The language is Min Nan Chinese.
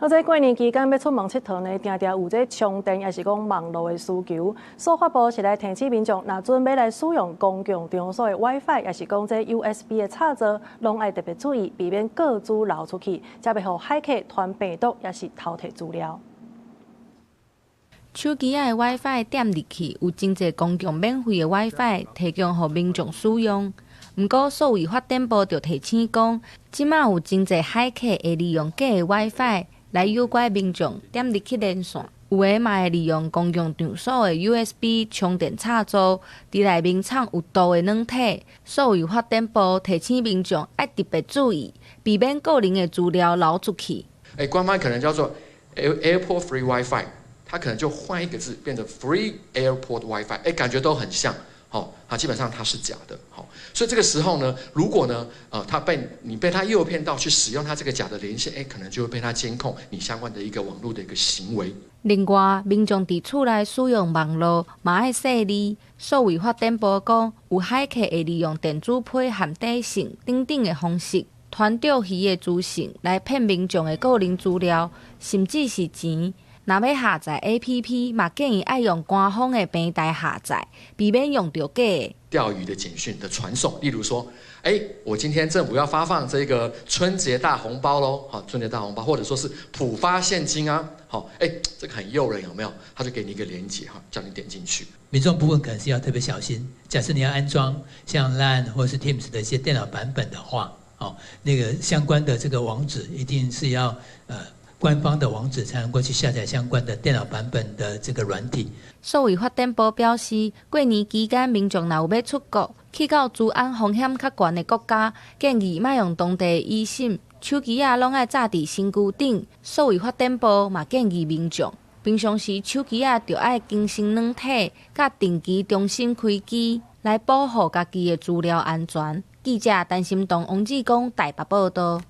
好，這過年期間欲出門𨑨迌呢，定定有這充電抑是講網路的需求。數發部是來提醒民眾，若準欲來使用公共場所的 WiFi，抑是講這 USB 的插座，攏愛特別注意，避免個資流出去，才袂予駭客傳病毒，抑是偷提資料。手機仔的 WiFi 點入去，有真濟公共免費的 WiFi 提供予民眾使用。毋過，數位發展部就提醒講，這馬有真濟駭客會利用假的 WiFi 來誘拐民眾點入去連線，有的嘛會利用公共場所的 USB 充電插座，佇內面藏有毒的軟體。數位發展部提醒民眾愛特別注意，避免個人的資料流出去。欸，官方可能叫做 Airport Free WiFi，它可能就換一個字，變成 Free Airport WiFi，欸，感覺都很像。好，它基本上它是假的，好，所以這個時候呢，如果呢，他被你被他誘騙到去使用他這個假的連線，欸，可能就會被他監控你相關的一個網絡的一個行為。另外，民眾佇厝內使用網路嘛愛細膩。數位發展部講，有駭客會利用電子批和短信等等的方式，傳釣魚的資訊來騙民眾的個人資料，甚至是錢。若欲下載 APP，嘛建議愛用官方的平台下載，避免用著假的。釣魚的簡訊的傳送，例如說，欸，我今天政府要發放這個春節大紅包咯，好，春節大紅包，或者說是普發現金啊，好，欸，這個很誘人，有沒有？他就給你一個連結哈，叫你點進去。民眾部分可能是要特別小心，假設你要安裝像 Line 或是 Teams 的一些電腦版本的話，哦，那個相關的這個網址一定是要官方的網址才能夠去下載相關的電腦版本的這個軟體。數位發展部表示，過年期間民眾若有欲出國，去到治安風險較懸的國家，建議莫用當地的 eSIM，手機仔攏愛紮佇身軀頂。數位發展部嘛建議民眾，平常時手機仔著愛更新軟體，佮定期重新開機，來保護家己的資料安全。記者陳心東、王志剛台北報道。